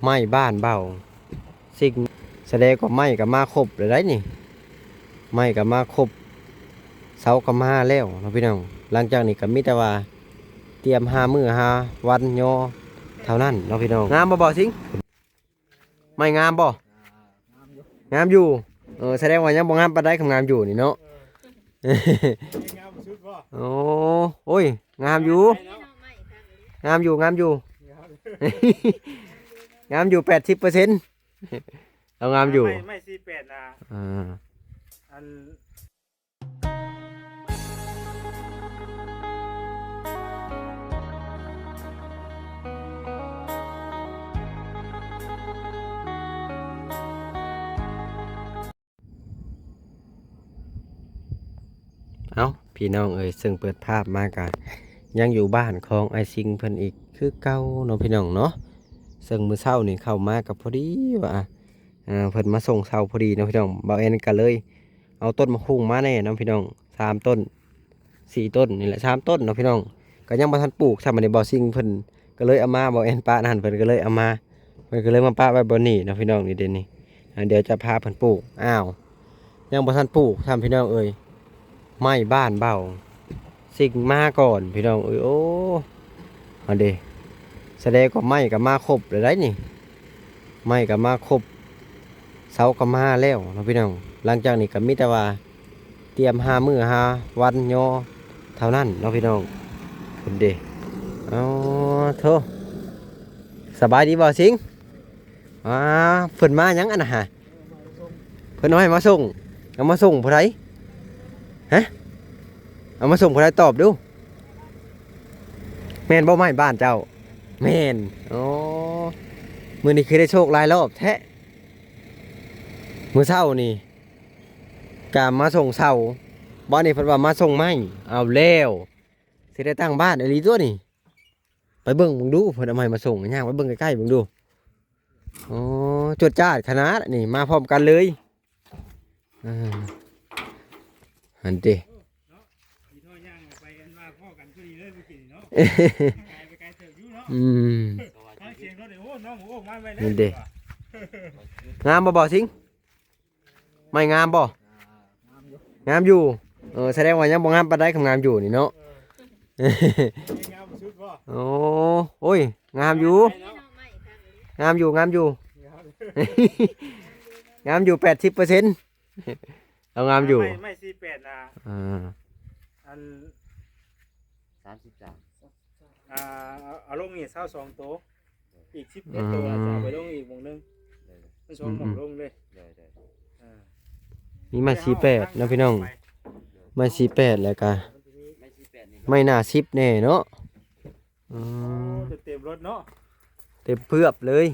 ໄມ້ບ້ານເບົາ ສິ່ງ ສະແດງວ່າໄມ້ກໍມາຄົບແລ້ວໄດ໋ນີ້ ໄມ້ກໍມາຄົບ ເສົາກໍມາແລ້ວເນາະພີ່ນ້ອງ. ຫຼັງຈາກນີ້ກໍມີແຕ່ວ່າຕຽມຫາມື້ຫາວັນຍໍເທົ່ານັ້ນເນາະພີ່ນ້ອງ. ງາມບໍ່ ບ່າວສິງ? ໄມ້ງາມບໍ່? ງາມຢູ່. ເອີ ສະແດງວ່າຍັງບໍ່ງາມປານໃດ ຄັນງາມຢູ່ນີ້ເນາະ. ໂອ້ ໂອ້ຍ ງາມຢູ່ ງາມຢູ່ ງາມຢູ່ ງາມຢູ່ ແປດສິບເປີເຊັນ ເອົາງາມຢູ່. ໄມ້ ໄມ້ສີ່ແປດນະ ອ່າ ອັນ ເອົ້າ ພີ່ນ້ອງເອີຍ ເຊິ່ງເປີດພາບມາກະຍັງຢູ່ບ້ານຂອງອ້າຍສິງເພິ່ນອີກຄືເກົ່າເນາະ ພີ່ນ້ອງເນາະ. ເຊິ່ງມື້ເຊົ້ານີ້ເຂົ້າມາກໍພໍດີວ່າ ອ່າ ເພິ່ນມາສົ່ງເຊົ້າພໍດີເນາະ ພີ່ນ້ອງ. ບ່າວແອນກໍເລີຍເອົາຕົ້ນໝາກຫຸ່ງມາແດ່ເນາະ ພີ່ນ້ອງ ສາມຕົ້ນ ສີ່ຕົ້ນນີ້ແຫຼະ ສາມຕົ້ນເນາະ ພີ່ນ້ອງ. ກໍຍັງບໍ່ທັນປູກຊ້ຳ ອັນນີ້ບ່າວສິງເພິ່ນກໍເລີຍເອົາມາ ບ່າວແອນປະນັ້ນ ເພິ່ນກໍເລີຍເອົາມາ ເພິ່ນກໍເລີຍມາປະໄວ້ບ່ອນນີ້ເນາະ ພີ່ນ້ອງ. ນີ້ເດ້ນີ້ ອ່າ ດຽວຈະພາເພິ່ນປູກ. ອ້າວ ຍັງບໍ່ທັນປູກຊ້ຳ ພີ່ນ້ອງເອີຍ ໄມ້ບ້ານເບົາ ສິ່ງມາກ່ອນ ພີ່ນ້ອງເອີຍ. ໂອ້ ອັນເດ ສະແດງວ່າໄມ້ກໍມາຄົບແລ້ວໄດ໋ນີ້ ໄມ້ກໍມາຄົບ ເສົາກໍມາແລ້ວເນາະ ພີ່ນ້ອງ. ຫຼັງຈາກນີ້ກໍມີແຕ່ວ່າຕຽມຫາມື້ຫາວັນຍໍເທົ່ານັ້ນເນາະ ພີ່ນ້ອງ. ເພິ່ນເດ ອໍ ໂທ້ ສະບາຍດີ ບ່າວສິງ? ອ່າ ເພິ່ນມາຫຍັງອັນນະຫະ? ເພິ່ນເອົາໄມ້ມາສົ່ງ. ເອົາມາສົ່ງຜູ້ໃດ? ຮະ? ເອົາມາສົ່ງຜູ້ໃດ? ຕອບດູ. ແມ່ນບໍ່ໄມ້ບ້ານເຈົ້າ? ແມ່ນ. ອໍ ມື້ນີ້ຄືໄດ້ໂຊກຫຼາຍລອບແທ້. ມື້ເຊົ້ານີ້ກະມາສົ່ງເສົາ, ບາດນີ້ເພິ່ນວ່າມາສົ່ງໄມ້. ເອົາແລ້ວ ຊິໄດ້ຕັ້ງບ້ານອີ່ຫຼີຕົວະນີ້. ໄປເບິ່ງເບິ່ງດູ ເພິ່ນເອົາໄມ້ມາສົ່ງ. ຍ່າງໄປເບິ່ງໃກ້ໆເບິ່ງດູ. ອໍ ຈວດຈາດຂະໜາດນີ້ ມາພ້ອມກັນເລີຍ. ເອີ ຫັ້ນຕິ. ອືມ ນີ້ເດ້ ງາມບໍ່ ບ່າວສິງ? ໄມ້ງາມບໍ່? ງາມຢູ່. ເອີ ສະແດງວ່າຍັງບໍ່ງາມປານໃດ ຄັນງາມຢູ່ນີ້ເນາະ. ໂອ້ ໂອ້ຍ ງາມຢູ່ ງາມຢູ່ ງາມຢູ່ ງາມຢູ່ ແປດສິບເປີເຊັນ ເອົາງາມຢູ່. ໄມ້ ໄມ້ສີ່ແປດນະ ອ່າ ອັນ ສາມສິບສາມ ອ່າ ເອົາ ເອົາລົງນີ້ຊາວສອງໂຕ ອີກສິບແປດໂຕ ອືມ ອາດຈະເອົາໄປລົງອີກໝ່ອງໜຶ່ງ. ໂດຍ ມັນສອງ ອືມ ໝ່ອງລົງເດ້. ໂດຍ ໂດຍ ເອີ ມີໄມ້ສີ່ແປດເນາະພີ່ນ້ອງ ໄມ້ສີ່ແປດ ແລ້ວກະໄມ້ໜ້າສິບແດ່ເນາະ. ອືມ ໂອ້ ເຕັມລົດເນາະ ເຕັມເຜືອບເລີຍ.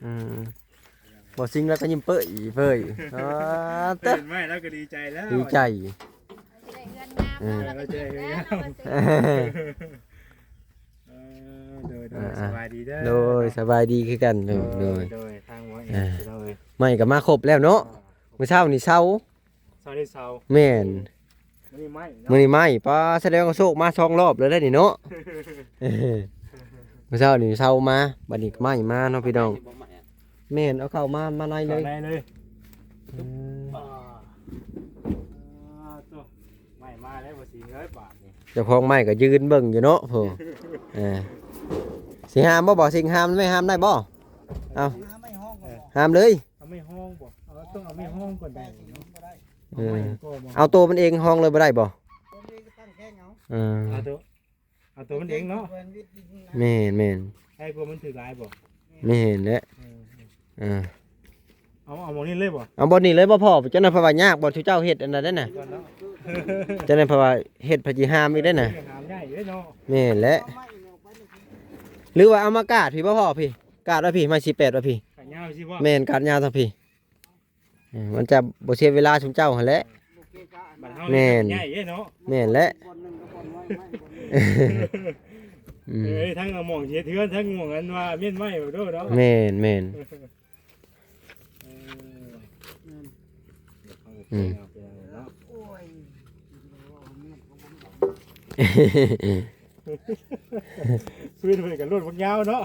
ເອີ ບໍ່ຊິງແລ້ວກໍຍິ້ມເປີ້ຍເປີ້ຍ. ອໍ ເອີ ເຫັນໄມ້ແລ້ວກໍດີໃຈແລ້ວ ດີໃຈ. ເອີ ເອີ ໂດຍ ໂດຍ ອ່າ ສະບາຍດີເດີ. ໂດຍ ສະບາຍດີຄືກັນ. ໂດຍ ໂດຍ ໂດຍ ທາງ ອ່າ ໂດຍ ໄມ້ກໍມາຄົບແລ້ວເນາະ. ມື້ເຊົ້ານີ້ເຊົາ ເຊົ້ານີ້ເຊົາ ແມ່ນ ມື້ນີ້ໄມ້ເນາະ ມື້ນີ້ໄມ້. ປາ ສະແດງວ່າໂຊກມາສອງລອບແລ້ວເດ້ນີ້ເນາະ. ມື້ເຊົ້ານີ້ເຊົາມາ ບັດນີ້ໄມ້ມາເນາະພີ່ນ້ອງ. ແມ່ນ ເອົາເຂົ້າມາ ມາໃນເລີຍ ເຂົ້າໃນເລີຍ. ເອີ ອ່າ ໂຕ ໄມ້ມາແລ້ວ ບໍ່ຊິງເອີຍ ບາດນີ້ ເຈົ້າຂອງໄມ້ກໍຢືນເບິ່ງຢູ່ເນາະ. ໂອ້ ເອີ ຊິຫ້າມບໍ່ ບໍ່ຊິງ ຫ້າມໄດ້ ຫ້າມໄດ້ບໍ່? ເອົາ ຫ້າມເລີຍ. ເອົາໄມ້ຮອງບໍ່? ເອົາ ຕ້ອງເອົາໄມ້ຮອງກ່ອນໄດ້ເນາະ. ເອີ ເອົາໂຕມັນເອງຮອງເລີຍບໍ່ໄດ້ບໍ່? ເອີ ເອົາໂຕ ເອົາໂຕມັນເອງເນາະ. ແມ່ນໆ ໃຫ້ພວກມັນຖືກຫຼາຍບໍ່? ແມ່ນແຫຼະ. ເອີ ເອີ ເອົາ ເອົາໝ່ອງນີ້ເລີຍບໍ່? ເອົາບ່ອນນີ້ເລີຍບໍ່ພໍ? ຈັ່ງນັ້ນເພິ່ນວ່າຍາກ ບ່ອນເຈົ້າເຮັດອັນນັ້ນໄດ໋ນະ. ຈັ່ງນັ້ນເພິ່ນວ່າເຮັດ ເພິ່ນຊິຫ້າມອີກໄດ໋ນະ. ຫ້າມໃຫຍ່ເດ້ເນາະ. ແມ່ນແຫຼະ. ຫຼືວ່າເອົາມາກາດພີ້ບໍ່ພໍ? ພີ້ ກາດໄວ້ພີ້ ໄມ້ສີ່ແປດໄວ້ພີ້. ກາດຍາວຊິບໍ່? ແມ່ນ ກາດຍາວທາງພີ້. ເອີ ມັນຈະບໍ່ເສຍເວລາຊຸມເຈົ້າຫັ້ນແຫຼະ. ແມ່ນ ແມ່ນແຫຼະ. ອືມ ເອີຍ ທັງໝ່ອງເຮັດເຮືອນ ທັງໝ່ອງອັນວ່າມ້ຽນໄມ້ເດີເນາະ. ແມ່ນໆ. ເອີ ອືມ ເນາະ ໂອ້ຍ ເປັນ ພື້ນເພິ່ນກໍລົດບັກຍາວເນາະ.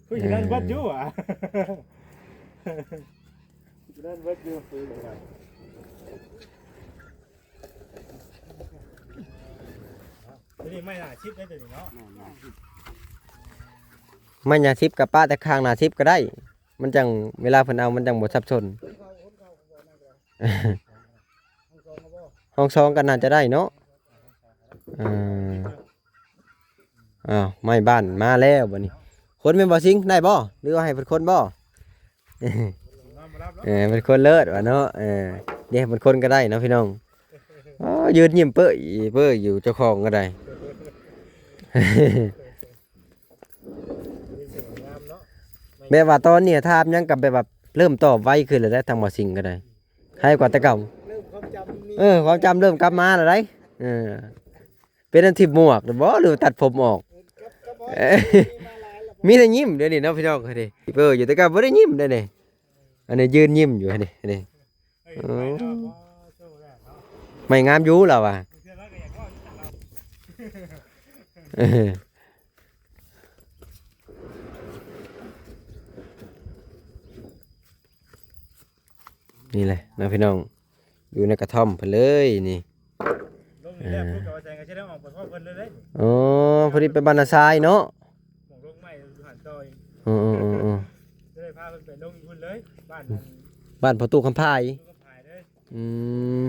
ຄືຊິນັ້ນເບິດຢູ່ຫວາ? ເອີ ຊິນັ້ນເບິດຢູ່. ຕົວນີ້ໄມ້ໜ້າສິບເດ້ ຕົວນີ້ເນາະ. ແມ່ນ ໄມ້ໜ້າສິບກໍປະແຕ່ຂ້າງໜ້າສິບກໍໄດ້. ມັນຈັ່ງ ເວລາເພິ່ນເອົາ ມັນຈັ່ງບໍ່ສັບສົນ. ຫ້ອງສອງກໍໜ້າຈະໄດ້ເນາະ. ເອີ ອ້າວ ໄມ້ບ້ານມາແລ້ວບັດນີ້. ຄົນແມ່ນບໍ່ ຊິງ? ໄດ້ບໍ່ ຫຼືວ່າໃຫ້ເພິ່ນຄົນບໍ່? ເອີ ເພິ່ນຄົນເລີດວ່າເນາະ. ເອີ ເດ້ ເພິ່ນຄົນກໍໄດ້ເນາະ ພີ່ນ້ອງ. ອໍ ຢືນຍິ້ມເປີ້ຍເປີ້ຍຢູ່ ເຈົ້າຂອງກໍໄດ້. ແບບວ່າຕອນນີ້ຖາມຫຍັງກໍແບບວ່າເລີ່ມຕອບໄວຂຶ້ນແລ້ວເດ້ ທາງບໍ່ຊິງກໍໄດ້ ໃຫ້ກວ່າແຕ່ເກົ່າ. ເລີ່ມຄວາມຈຳມີ ເອີ ຄວາມຈຳເລີ່ມກັບມາແລ້ວໄດ໋. ເອີ ເປັນອັນຖິ້ມໝວກບໍ່ ຫຼືຕັດຜົມອອກ? ເອີ ກັບ ກັບ ມີແຕ່ຍິ້ມດຽວນີ້ເນາະ ພີ່ນ້ອງ. ເອີ ຢູ່ແຕ່ເກົ່າບໍ່ໄດ້ຍິ້ມເດ້ນີ້. ອັນນີ້ຢືນຍິ້ມຢູ່ ອັນນີ້ ອັນນີ້. ເອີ ໄມ້ງາມຢູ່ລາວວ່າ. ເອີ ນີ້ແຫຼະເນາະ ພີ່ນ້ອງ ຢູ່ໃນກະທ່ອມເພິ່ນເລີຍນີ້. ລົງນີ້ແຫຼະ ເອີ ພວກເຂົາວ່າແຊງກໍຊິໄດ້ອອກໄປພ້ອມເພິ່ນເລີຍເດ້. ອໍ ພໍດີໄປບ້ານນາຊາຍເນາະ. ໝອງລົງໄມ້ຢູ່ຫັ້ນຕໍ່ອີກ. ເອີ ເອີ ເອີ ເອີ ຈະໄດ້ພາເພິ່ນໄປລົງຢູ່ພຸ້ນເລີຍ ບ້ານນັ້ນ ບ້ານພໍ່ຕູ້ຄຳພາຍ. ຕູ້ຄຳພາຍເດີ. ອືມ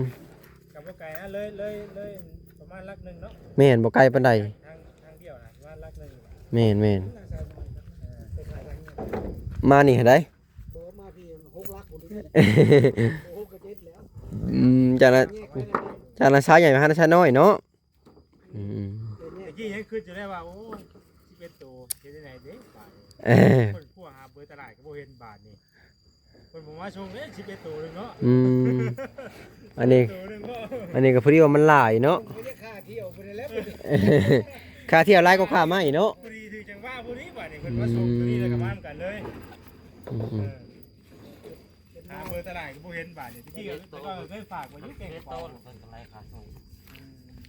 ກໍບໍ່ໄກນະ ເລີຍ ເລີຍ ເລີຍປະມານຫຼັກໜຶ່ງເນາະ. ແມ່ນ ບໍ່ໄກປານໃດ. ທາງ ທາງດຽວນະ ປະມານຫຼັກໜຶ່ງ. ແມ່ນ ແມ່ນ. ເອີ ມານີ້ຫັ້ນໃດ໋. ບໍ່ ມາພີ້ຫົກຫຼັກພຸ້ນເດ້. ຫົກກັບເຈັດແລ້ວ. ອືມ ຈາກນະ ຈາກນະຊາຍໃຫຍ່ມາຫານະຊາຍນ້ອຍເນາະ. ອືມ ແຕ່ກີ້ຍັງຄິດຢູ່ໄດ້ວ່າ ໂອ້ ສິບເອັດໂຕ ເຮັດຈັ່ງໃດເດ້ບາດນີ້. ເອີ ຄົ້ນຄວ້າຫາເບີຕະຫຼາດກໍບໍ່ເຫັນບາດນີ້. ເພິ່ນບໍ່ມາສົ່ງເດ້ ສິບເອັດໂຕໜຶ່ງເນາະ. ອືມ ອັນນີ້ ໂຕໜຶ່ງເນາະ. ອັນນີ້ກໍພໍດີວ່າມັນຫຼາຍເນາະ. ເພິ່ນຢາກຄ່າທ່ຽວເພິ່ນແຫຼະ. ຄ່າທ່ຽວຫຼາຍກວ່າຄ່າໄມ້ເນາະ. ພໍດີຖືກຈັງຫວະພໍດີບາດນີ້ ເພິ່ນມາສົ່ງ ອືມ ຕົວນີ້ແລ້ວກໍມານຳກັນເລີຍ. ອືມ ເອີ ຫາເບີຕະຫຼາດກໍບໍ່ເຫັນບາດນີ້. ຕະກີ້ກໍເຄີຍຝາກໄວ້ຢູ່ແກງປອງ. ເຮັດໂຕເພິ່ນກໍໄລ່ຄ່າສົ່ງ. ອືມ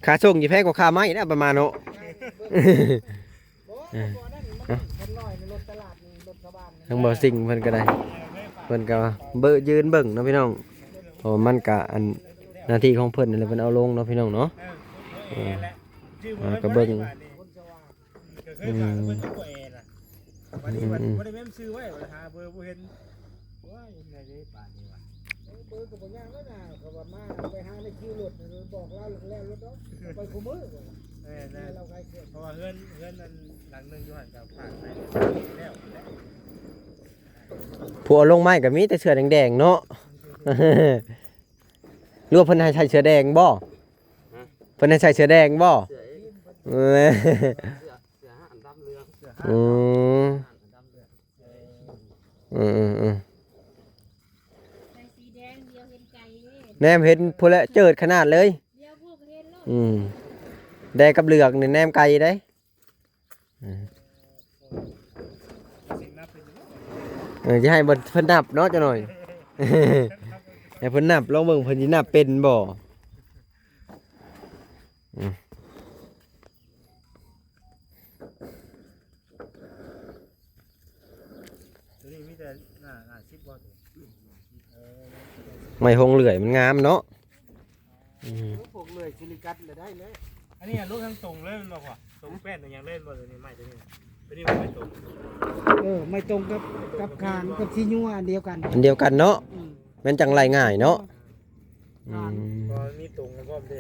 ຄ່າສົ່ງຊິແພງກວ່າຄ່າໄມ້ນະປະມານເນາະ. ບໍ່ ເອີ ບໍ່ນັ້ນມັນ ເອີ ຄັນນ້ອຍໃນລົດຕະຫຼາດນີ້ ລົດຊາວບ້ານນີ້. ທາງບໍ່ຊິງເພິ່ນກໍໄດ້ ເອີ ເພິ່ນກໍເບິ່ງ ຢືນເບິ່ງເນາະ ພີ່ນ້ອງ. ເພາະວ່າມັນກະ ອັນ ໜ້າທີ່ຂອງເພິ່ນນັ້ນແຫຼະ ເພິ່ນເອົາລົງເນາະ ພີ່ນ້ອງເນາະ. ເອີ ເອີ ເອີ ກໍເບິ່ງ ຄົນສະຫວ່າງ ກໍເຄີຍຝາກເພິ່ນຢູ່ບໍ່ແອນະ. ອືມ ບັດນີ້ ອືມ ບໍ່ໄດ້ແມ່ນຊື່ໄວ້ ຫາເບີບໍ່ເຫັນ. ໂອ້ຍ ເຮັດແນວໃດບາດນີ້ວະ. ເອີ ເບີກໍບໍ່ຍາກແລ້ວນະ ເຂົາວ່າມາໄປຫາໃນຄິວລົດ ບອກລາວແລ້ວລົດເນາະ ໄປຄູ່ມື້. ແມ່ນໆ ເພາະວ່າເຮືອນ ເຮືອນອັນຫຼັງໜຶ່ງຢູ່ຫັ້ນກໍຝາກໄວ້ແລ້ວ. ຜູ້ເອົາລົງໄມ້ກໍມີແຕ່ເສື້ອແດງໆເນາະ. ຫຼືວ່າເພິ່ນໃຫ້ໃສ່ເສື້ອແດງບໍ່? ຮະ? ເພິ່ນໃຫ້ໃສ່ເສື້ອແດງບໍ່? ເສື້ອເອງ ເອີ ເສື້ອ ເສື້ອຫ້າອັນດຳເຫຼືອງ. ອືມ ຫ້າອັນດຳເຫຼືອງ. ເອີໆໆ ໃສ່ສີແດງດຽວເຫັນໄກເດ້. ແນມເຫັນພຸ້ນແຫຼະ ເຈີດຂະໜາດເລີຍ. ດຽວພວກເຫັນໂລດ. ອືມ ແດງກັບເຫຼືອງນີ້ແນມໄກເດ້. ເອີ ຊິນັບເປັນຢູ່ບໍ່? ເອີ ຈະໃຫ້ເພິ່ນ ເພິ່ນນັບເນາະຈັກໜ່ອຍ. ໃຫ້ເພິ່ນນັບ ລອງເບິ່ງເພິ່ນຊິນັບເປັນບໍ່? ອືມ ຕົວນີ້ມີແຕ່ໜ້າ ໜ້າສິບບໍ່? ເອີ ໄມ້ຫົງເລື່ອຍມັນງາມເນາະ. ອືມ ໂອ້ ພວກເລື່ອຍຊິລິກັດລະໄດ້ແລ້ວ. ອັນນີ້ລົງທາງຕົງເລີຍແມ່ນບໍ່ພໍ່? ຕົງແປ້ນຕົງຫຍັງເລີຍແມ່ນບໍ່? ຕົວນີ້ໄມ້ຕົວນີ້ ຕົວນີ້ມັນໄມ້ຕົງ. ເອີ ໄມ້ຕົງກັບ ກັບຄາງກັບສີຍົວອັນດຽວກັນ. ອັນດຽວກັນເນາະ. ອືມ ແມ່ນຈັ່ງໄລ່ງ່າຍເນາະ. ອືມ ກໍມີຕົງພ້ອມເດ້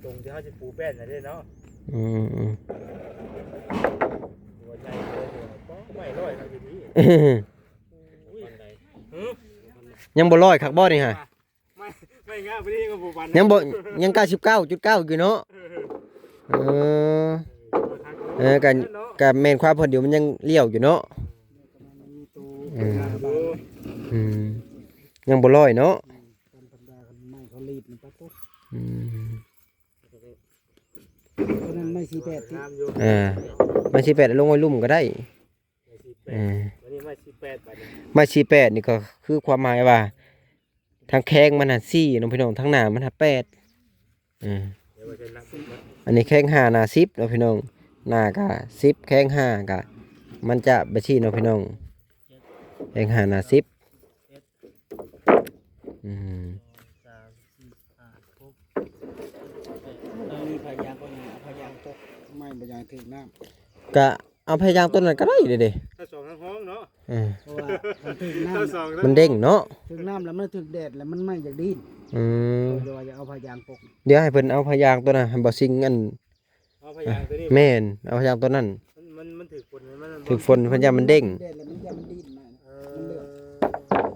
ຕົງທີ່ເຮົາຊິປູແປ້ນນະເດ້ເນາະ. ອືມໆ ຕົວໃຫຍ່ເລີຍ ໄມ້ຮ້ອຍເນາະຢູ່ນີ້. ໂອ້ຍ ຍັງບໍ່ຮ້ອຍຄັກບໍ່ນີ້ຫະ? ໄມ້ ໄມ້ງາມປານນີ້ກໍບໍ່ປານນັ້ນ ຍັງບໍ່ ຍັງເກົ້າສິບເກົ້າຈຸດເກົ້າຢູ່ເນາະ. ເອີ ເອີ ເອີ ກໍ ກໍແມ່ນຄວາມເພິ່ນຢູ່ ມັນຍັງລ້ຽວຢູ່ເນາະ. ເອີ ອືມ ຍັງບໍ່ຮ້ອຍເນາະ. ອືມ ຕົວນັ້ນໄມ້ສີ່ແປດຕິ ງາມຢູ່. ເອີ ໄມ້ສີ່ແປດລົງໄວ້ລຸ່ມກໍໄດ້. ໄມ້ສີ່ແປດ ເອີ ອັນນີ້ໄມ້ສີ່ແປດ ບາດນີ້ ໄມ້ສີ່ແປດນີ້ກໍຄືຄວາມໝາຍວ່າ ທາງແຂ້ງມັນຫາສີ່ເນາະພີ່ນ້ອງ ທາງໜ້າມັນຫາແປດ. ເອີ ອັນນີ້ແຂ້ງຫ້າ ໜ້າສິບເນາະພີ່ນ້ອງ. ໜ້າກະສິບ ແຂ້ງຫ້າກະ ມັນຈະແບບຊີ້ເນາະພີ່ນ້ອງ ແຂ້ງຫ້າໜ້າສິບ. ອືມ ມີພະຍາງກໍມີ ເອົາພະຍາງຕົກໄມ້ ບໍ່ຢາກໃຫ້ຖືກນ້ຳ ກະເອົາພະຍາງຕົວນັ້ນກໍໄດ້ເດ້ ທັງສອງທັງຫ້ອງເນາະ ເອີ ເພາະວ່າຄັນຖືກນ້ຳ ທັງສອງທັງ ມັນເດ້ງເນາະ ຖືກນ້ຳແລ້ວມັນຖືກແດດ ແລ້ວມັນໄໝ້ຢາກດີ້ນ ອືມ ເອີ ແຕ່ວ່າຢາກເອົາພະຍາງປົກ ດຽວໃຫ້ເພິ່ນເອົາພະຍາງຕົວນັ້ນໃຫ້ບ່າວຊິງ ອັນ ເອົາພະຍາງຕົວນີ້ ແມ່ນ ເອົາພະຍາງຕົວນັ້ນ ມັນ ມັນ ມັນຖືກຝົນ ມັນ ມັນ ຖືກຝົນ ເພິ່ນຢ້ານມັນເດ້ງ ແດດແລ້ວມັນຢ້ານມັນດີ້ນມາ ເອີ ມັນເຫຼືອ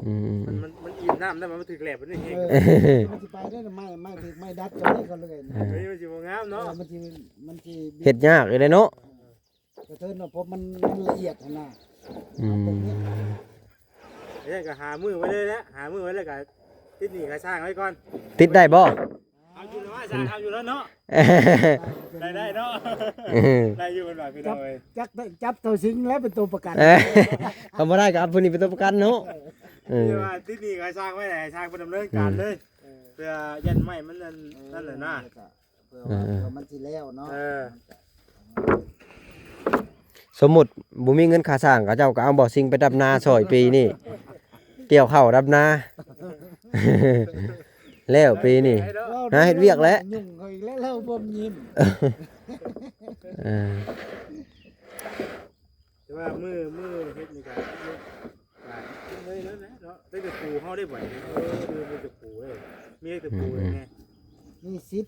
ອືມ ມັນ ມັນ ມັນອີ່ມນ້ຳແລ້ວ ມັນຖືກແຫຼບ ມັນແຫ້ງ ເອີ ມັນຊິໄປໄດ້ ໄມ້ ໄມ້ຖືກໄມ້ດັດຕົວນີ້ກໍເລີຍ ເອີ ເອີ ມັນຊິບໍ່ງາມເນາະ ເອີ ມັນຊິ ມັນຊິ ເຮັດຍາກຢູ່ເດ້ເນາະ ເອີ ກະເທີນວ່າ ເພາະມັນ ມັນລະອຽດຫັ້ນນະ ອືມ ເອີ ກະຫາມື້ໄວ້ເລີຍແຫຼະ ຫາມື້ໄວ້ແລ້ວກະຕິດໜີ້ຄ່າຊ່າງໄວ້ກ່ອນ ຕິດໄດ້ບໍ່? ເອົາຢູ່ແລ້ວວ່າ ຊ່າງເອົາຢູ່ແລ້ວເນາະ ໄດ້ ໄດ້ເນາະ ເອີ ໄດ້ຢູ່ເພິ່ນວ່າ ພີ່ນ້ອງເອີຍ ຈັບ ຈັບເທົ່າຊິງແລ້ວເປັນຕົວປະກັນ ເອີ ຄັນບໍ່ໄດ້ກໍເອົາຜູ້ນີ້ເປັນຕົວປະກັນເນາະ ເອີ ເອີ ທີ່ວ່າຕິດໜີ້ກໍໃຫ້ຊ່າງໄວ້ ໃຫ້ຊ່າງເພິ່ນດຳເນີນການເລີຍ ເອີ ເພື່ອຢ້ານໄມ້ມັນນັ້ນ ເອີ ນັ້ນແຫຼະນະ ເພື່ອ ເອີ ວ່າ ເອີ ເພື່ອມັນຊິແລ້ວເນາະ ເອີ ສົມມຸດບໍ່ມີເງິນຄ່າຊ່າງ ເຂົາເຈົ້າກໍເອົາບ່າວຊິງໄປດຳນາຊ່ອຍປີນີ້ ກ່ຽວເຂົ້າດຳນາ ແລ້ວປີນີ້ ຫາເຮັດວຽກແຫຼະ ຫຍຸ້ງເຂົາອີກແລ້ວ ເຮົາບໍ່ຍິ້ມ ເອີ ແຕ່ວ່າມື້ ມື້ເຮັດນີ້ກໍ ກໍເລີຍນັ້ນແຫຼະເນາະ ໄດ້ແຕ່ປູເຮົາໄດ້ບໍ່ ເອີ ມີແຕ່ປູເດ້ ມີແຕ່ປູແນ່ ອືມ ມີສິບ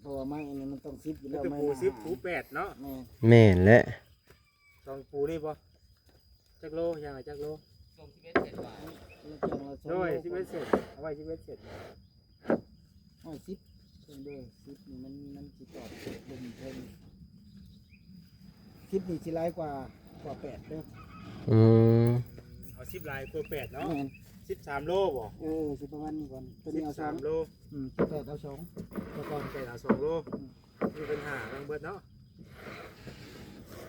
ເພາະວ່າໄມ້ອັນນີ້ມັນຕ້ອງສິບຢູ່ແລ້ວ ໄມ້ ສິບ ປູແປດເນາະ ແມ່ນ ແມ່ນແຫຼະ ສອງປູນີ້ບໍ່ ຈັກໂລ ຢ່າງລະຈັກໂລ ໂດຍ ສິບເອັດເຊັນ ເອົາໄວ້ສິບເອັດເຊັນ ຮ້ອຍສິບ ເບິ່ງເດີ ສິບນີ້ມັນ ມັນຊິຕອບລຸ່ມເທິງ ສິບນີ້ຊິຫຼາຍກວ່າ ກວ່າແປດເດີ ອືມ ເອົາສິບຫຼາຍກວ່າແປດເນາະ ແມ່ນ ສິບສາມໂລບໍ່ ເອີ ຊິປະມານນີ້ກ່ອນ ໂຕນີ້ເອົາສາມ ສາມໂລ ອືມ ແປດເອົາສອງ ແຕ່ກ່ອນແປດເອົາສອງໂລ ອືມ ມີບັນຫາເລື່ອງເບິດເນາະ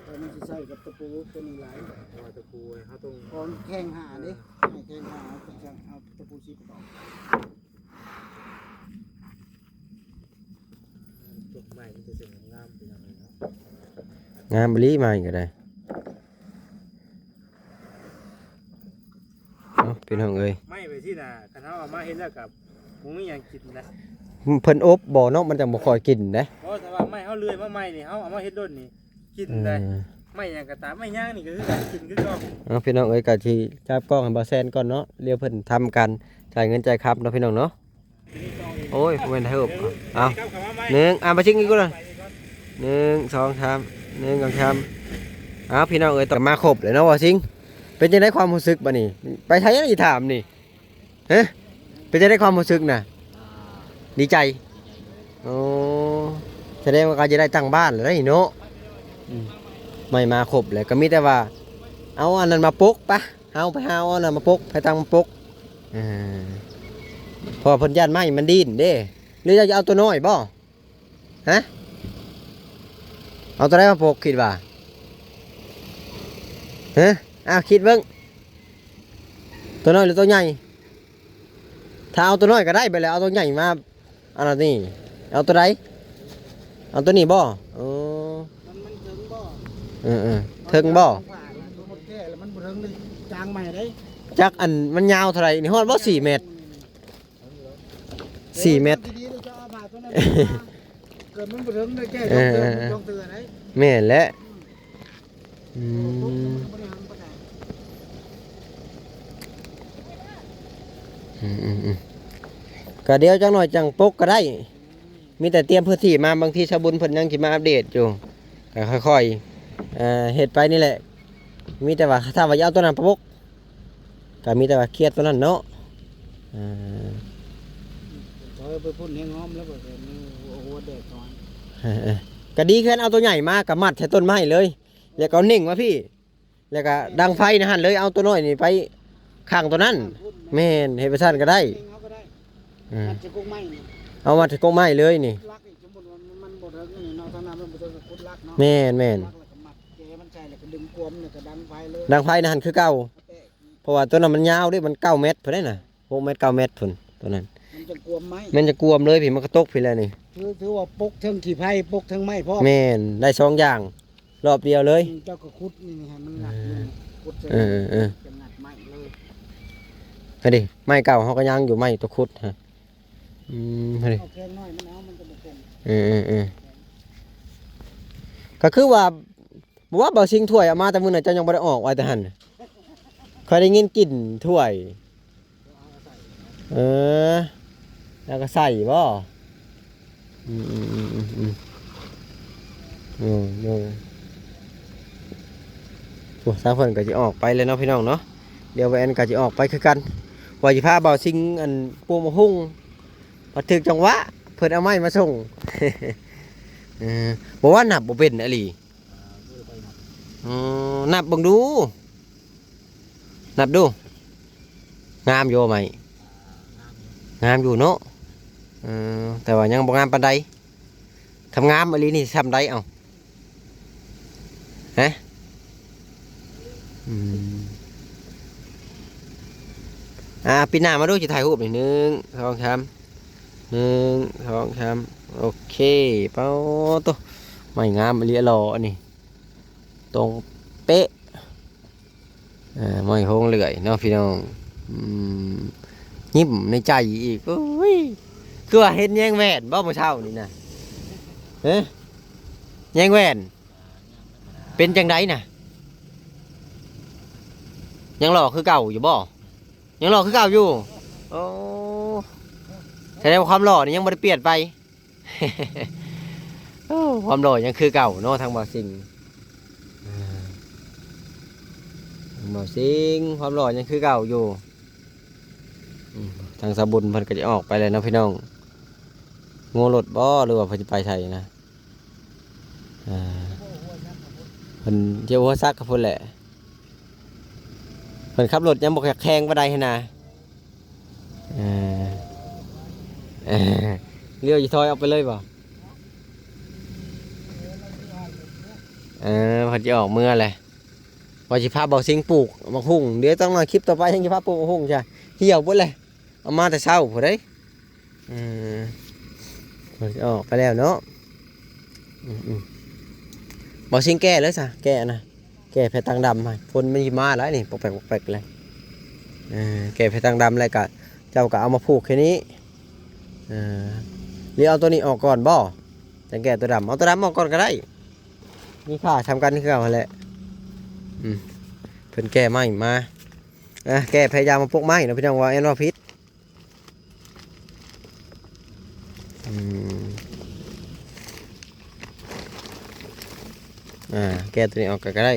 ແຕ່ມັນຊິໃຊ້ກັບຕະປູຕົວນີ້ຫຼາຍ ເພາະວ່າຕະປູເຮົາຕ້ອງ ຂອງແຂ່ງຫາເດ້ ເອີ ໃຫ້ແຂ່ງຫາ ເອົາຕະປູຊິປະກອບ ຕົ້ນໄມ້ມີແຕ່ຕົ້ນງາມໆ ພີ່ນ້ອງເອີຍເນາະ ງາມອີ່ຫຼີ ໄມ້ກໍໄດ້. ເອົ້າ ພີ່ນ້ອງເອີຍ ໄມ້ໄປຊີ້ນະ ຄັນເຮົາເອົາມາເຮັດແລ້ວກໍບໍ່ມີຫຍັງກິນນະ ເພິ່ນອົບບໍ່ເນາະ ມັນຈັ່ງບໍ່ຄ່ອຍກິນເດ້ ບໍ່ ຖ້າວ່າໄມ້ເຮົາເລື່ອຍມາໃໝ່ນີ້ ເຮົາເອົາມາເຮັດໂດນນີ້ກິນໄດ້ ເອີ ໄມ້ຫຍັງກໍຕາມ ໄມ້ຍາງນີ້ກໍຄືກັນ ກິນຄືເກົ່າ ເອົ້າ ພີ່ນ້ອງເອີຍ ກໍຊິຈັບກ້ອງໃຫ້ບ່າວແຊນກ່ອນເນາະ ດຽວເພິ່ນທຳການຈ່າຍເງິນຈ່າຍຄຳເນາະ ພີ່ນ້ອງເນາະ. ໂອ້ຍ ບໍ່ແມ່ນເຮີບ ເອົາ ໜຶ່ງ ອ່າ ມາຊິງອີກກ່ອນ ໜຶ່ງ ສອງ ສາມ ໜຶ່ງ ສອງ ສາມ ເອົາ ພີ່ນ້ອງເອີຍ ຕ້ອງມາຄົບເລີຍເນາະ ບ່າວຊິງ ເປັນຈັ່ງໃດຄວາມຮູ້ສຶກບັດນີ້ ໄປໃສອີກຖາມນີ້ ຮະ ເປັນຈັ່ງໃດຄວາມຮູ້ສຶກນະ ດີໃຈ ໂອ້ ສະແດງວ່າກໍຈະໄດ້ຕັ້ງບ້ານແລ້ວເນາະ ອືມ ໄມ້ມາຄົບແລ້ວ ກໍມີແຕ່ວ່າເອົາອັນນັ້ນມາປົກປະ ເຮົາໄປຫາເອົາອັນນັ້ນມາປົກ ໃຜຕັ້ງມາປົກ ເອີ ເພາະວ່າເພິ່ນຢ້ານໄມ້ມັນດີ້ນເດ້ ຫຼືເຈົ້າຈະເອົາຕົວນ້ອຍບໍ່ ຮະ ເອົາຕົວໃດມາປົກ ຄິດວ່າ ຮະ ອ້າວ ຄິດເບິ່ງ ຕົວນ້ອຍຫຼືຕົວໃຫຍ່ ຖ້າເອົາຕົວນ້ອຍກໍໄດ້ ໄປແລ້ວເອົາຕົວໃຫຍ່ມາ ອັນນັ້ນນີ້ ເອົາຕົວໃດ ເອົາຕົວນີ້ບໍ່ ເອີ ມັນ ມັນເຖິງບໍ່ ເອີໆ ເຖິງບໍ່ ມັນແກ່ແລ້ວມັນບໍ່ເຖິງເລີຍ ຈ້າງໃໝ່ໄດ້ ຈັກອັນມັນຍາວເທົ່າໃດນີ້ ຮອດບໍ່ສີ່ແມັດ ສີ່ແມັດ ເອີ ເອົາມາຕົວນັ້ນ ເກີດມັນບໍ່ເຖິງໄດ້ແກ້ ເອີ ສອງເທື່ອ ເອີ ສອງເທື່ອໄດ້ ແມ່ນແຫຼະ ອືມ ອືມໆໆ ກໍດຽວຈັກໜ້ອຍຈັ່ງປົກກໍໄດ້ ມີແຕ່ຕຽມພື້ນທີ່ມາ ບາງທີຊາວບຸນເພິ່ນຍັງຊິມາອັບເດດຢູ່ ກໍຄ່ອຍໆ ເຮັດໄປນີ້ແຫຼະ ມີແຕ່ວ່າຖ້າວ່າຈະເອົາຕົວນັ້ນມາປົກ ກໍມີແຕ່ວ່າເຄຍຕົວນັ້ນເນາະ ເອີ ເຂົາໄປພຸ້ນແຮງຫອມແລ້ວ ບໍ່ເຫັນຫົວແດດກ່ອນ ເອີ ກໍດີຄືກັນ ເອົາຕົວໃຫຍ່ມາກໍມັດໃສ່ຕົ້ນໄມ້ເລີຍ ແລ້ວກໍເໜັງມາພີ້ ແລ້ວກໍດັງໄຟໃນຫັ້ນເລີຍ ເອົາຕົວນ້ອຍນີ້ໄປຂ້າງຕົວນັ້ນ ແມ່ນ ເຮັດໄປຊັ້ນກໍໄດ້ ເອີ ມັດໃສ່ກົກໄມ້ນີ້ ເອົາມັດໃສ່ກົກໄມ້ເລີຍນີ້ ຫຼັກນີ້ ສົມມຸດວ່າມັນບໍ່ເຖິງນີ້ເນາະ ທາງນັ້ນມັນບໍ່ເຖິງກໍຂຸດຫຼັກເນາະ ແມ່ນໆ ຫຼັກແລ້ວກໍມັດແຈມັນໃສ່ ແລ້ວກໍດຶງກວມ ແລ້ວກໍດັງໄຟເລີຍ ດັງໄຟໃນຫັ້ນຄືເກົ່າ ເພາະວ່າຕົວນັ້ນມັນຍາວເດ້ ມັນເກົ້າແມັດພຸ້ນເດ້ນະ ຫົກແມັດ ເກົ້າແມັດພຸ້ນ ຕົວນັ້ນ ມັນຈະກວມໄມ້ ແມ່ນຈະກວມເລີຍ ພີ້ມັນກະຕົກພີ້ແຫຼະນີ້ ຄື ຄືວ່າປົກເທິງຂີ້ໄພ ປົກເທິງໄມ້ພ້ອມ ແມ່ນ ໄດ້ສອງຢ່າງ ລອບດຽວເລີຍ ອືມ ເຈົ້າກໍຂຸດນີ້ໃຫ້ມັນໜັກ ເອີ ໜຶ່ງ ຂຸດເຊິ່ງ ເອີ ເອີ ຈະງັດໄມ້ເລີຍ ຫັ້ນເດ ໄມ້ເກົ່າເຮົາກໍຍັງຢູ່ ໄມ້ຕົວຂຸດຫັ້ນ ອືມ ຫັ້ນເດ ເອົາແຂງໜ້ອຍມັນເອົາ ມັນຈະບໍ່ຄົງ ເອີ ເອີ ເອີ ກໍຄືວ່າ ບໍ່ວ່າບ່າວຊິງ ຖ້ວຍເອົາມາແຕ່ມື້ນັ້ນ ເຈົ້າຍັງບໍ່ໄດ້ອອກວ່າແຕ່ຫັ້ນ ຂ້ອຍໄດ້ຍິນກິ່ນຖ້ວຍ ເອີ ແລ້ວກໍໃສ່ບໍ່? ອືມໆໆໆ ໂດຍໆ ໂອ້ ສາວເພິ່ນກໍຊິອອກໄປແລ້ວເນາະ ພີ່ນ້ອງເນາະ ດຽວບ່າວແອນກໍຊິອອກໄປຄືກັນ ວ່າຊິພາບ່າວຊິງ ອັນ ປູກໝາກຫຸ່ງ ພັດຖືກຈັງຫວະ ເພິ່ນເອົາໄມ້ມາສົ່ງ ເອີ ບໍ່ວ່ານັບບໍ່ເປັນອີ່ຫຼີ ເອີ ນັບເບິ່ງດູ ນັບດູ ງາມຢູ່ບໍ່ໄມ້? ງາມຢູ່ເນາະ ເອີ ແຕ່ວ່າຍັງບໍ່ງາມປານໃດ ຄັນງາມອີ່ຫຼີນີ້ຊ່ຳໃດເອົາ? ຮະ? ອືມ ອ່າ ປີໜ້າມາດູ ຊິຖ່າຍຮູບນີ້ ໜຶ່ງ ສອງ ສາມ ໜຶ່ງ ສອງ ສາມ ໂອເຄ ປາໂຕ ໄມ້ງາມອີ່ຫຼີຫຼໍ່ອັນນີ້ ຕົງເປະ ເອີ ໄມ້ໂຮງເລື່ອຍເນາະ ພີ່ນ້ອງ ອືມ ຍິ້ມໃນໃຈອີກ ໂອ້ຍ ຄືວ່າເຫັນແຍງແຫວນບໍ່ມື້ເຊົ້ານີ້ນະ? ຮະ? ແຍງແຫວນ ເປັນຈັ່ງໃດນະ? ຍັງຫຼໍ່ຄືເກົ່າຢູ່ບໍ່? ຍັງຫຼໍ່ຄືເກົ່າຢູ່ ໂອ້ ສະແດງວ່າຄວາມຫຼໍ່ນີ້ຍັງບໍ່ໄດ້ປ່ຽນໄປ ໂອ້ ຄວາມຫຼໍ່ຍັງຄືເກົ່າເນາະ ທາງບ່າວຊິງ ອ່າ ທາງບ່າວຊິງ ຄວາມຫຼໍ່ຍັງຄືເກົ່າຢູ່ ອືມ ທາງສາວບຸນເພິ່ນກໍຈະອອກໄປແລ້ວເນາະ ພີ່ນ້ອງ ໂງ່ລົດບໍ່ ຫຼືວ່າເພິ່ນຊິໄປໃສນະ? ອ່າ ເພິ່ນທ່ຽວຫົວສັກກັບພຸ້ນແຫຼະ ເພິ່ນຂັບລົດຍັງບໍ່ແຂງປານໃດຫັ້ນນະ ເອີ ເອີ ລ້ຽວຊິຖອຍອອກໄປເລີຍບໍ່? ເອີ ເພິ່ນຊິອອກເມືອແຫຼະ ວ່າຊິພາບ່າວຊິງປູກໝາກຫຸ່ງ ດຽວຈັກໜ້ອຍຄລິບຕໍ່ໄປຍັງຊິພາປູກໝາກຫຸ່ງຊະ ຫ່ຽວເບິດແຫຼະ ເອົາມາແຕ່ເຊົ້າພຸ້ນເດ້. ເອີ ອອກໄປແລ້ວເນາະ ອືມໆ ບໍ່ຊິງແກ້ເລີຍຊະ ແກ້ນະ ແກ້ແຜ່ຕັງດຳ ຝົນມັນຊິມາແລ້ວນີ້ ປອກແປກໆເລີຍ ເອີ ແກ້ແຜ່ຕັງດຳແລ້ວກະ ເຈົ້າກະເອົາມາຜູກແຄ່ນີ້ ເອີ ຫຼືເອົາໂຕນີ້ອອກກ່ອນບໍ່? ຈັ່ງແກ້ໂຕດຳ ເອົາໂຕດຳອອກກ່ອນກໍໄດ້ ມີຄ່າສ່ຳກັນຄືເກົ່າຫັ້ນແຫຼະ ອືມ ເພິ່ນແກ້ໄມ້ມາ ອ່າ ແກ້ພະຍາຍາມມາປົກໄມ້ເນາະ ພີ່ນ້ອງ ວ່າແອນເວົ້າຜິດ ອືມ ອ່າ ແກ້ໂຕນີ້ອອກກໍ ກໍໄດ້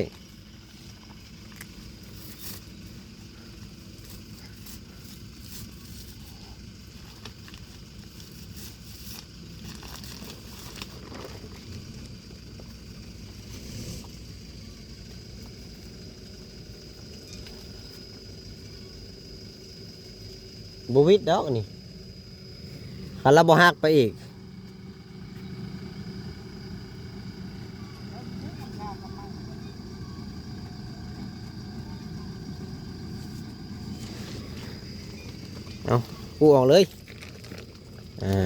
ບໍ່ຫວິດດອກອັນນີ້ ຄັນລາວບໍ່ຫັກໄປອີກ ເອົາ ກູ້ອອກເລີຍ ອ່າ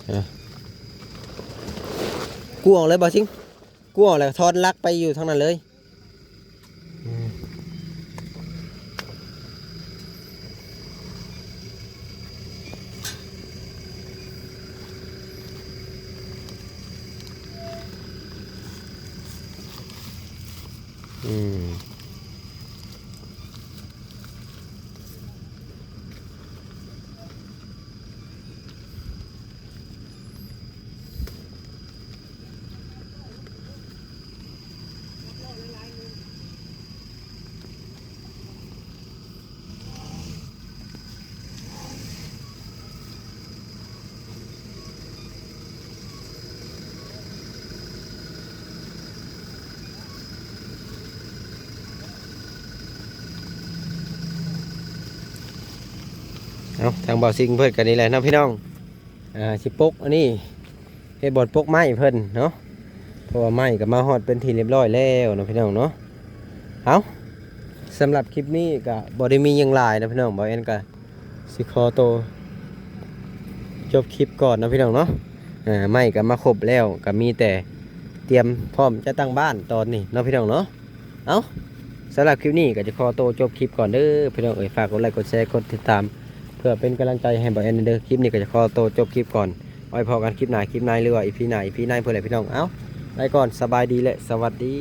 ເອົາ ກູ້ອອກເລີຍ ບ່າວຊິງ ກູ້ອອກແລ້ວຖອນຫຼັກໄປຢູ່ທາງນັ້ນເລີຍ. ອືມ. ເອົາ ທາງບ່າວຊິງເພິ່ນກໍນີ້ແຫຼະເນາະພີ່ນ້ອງ ອ່າ ຊິປົກອັນນີ້ ເຮັດບ່ອນປົກໄມ້ເພິ່ນເນາະ ເພາະວ່າໄມ້ກໍມາຮອດເປັນທີ່ຮຽບຮ້ອຍແລ້ວເນາະພີ່ນ້ອງເນາະ. ເອົາ ສຳລັບຄລິບນີ້ກໍບໍ່ໄດ້ມີຫຍັງຫຼາຍນະພີ່ນ້ອງ ບ່າວແອນກໍຊິຂໍໂຕຈົບຄລິບກ່ອນເນາະພີ່ນ້ອງເນາະ. ເອີ ໄມ້ກໍມາຄົບແລ້ວ ກໍມີແຕ່ຕຽມພ້ອມຈະຕັ້ງບ້ານຕອນນີ້ເນາະພີ່ນ້ອງເນາະ. ເອົ້າ ສຳລັບຄລິບນີ້ກໍຈະຂໍໂຕຈົບຄລິບກ່ອນເດີພີ່ນ້ອງເອີຍ. ຝາກກົດໄລກົດແຊກົດຕິດຕາມ ເພື່ອເປັນກຳລັງໃຈໃຫ້ບ່າວແອນເດີ. ຄລິບນີ້ກໍຈະຂໍໂຕຈົບຄລິບກ່ອນ. ໄວ້ພໍ້ກັນຄລິບໜ້າ ຄລິບໃນ ຫຼືວ່າອີພີໜ້າ ອີພີໃນພຸ້ນແຫຼະພີ່ນ້ອງ. ເອົ້າ ໄປກ່ອນ ສະບາຍດີ ແລະ ສະຫວັດດີ.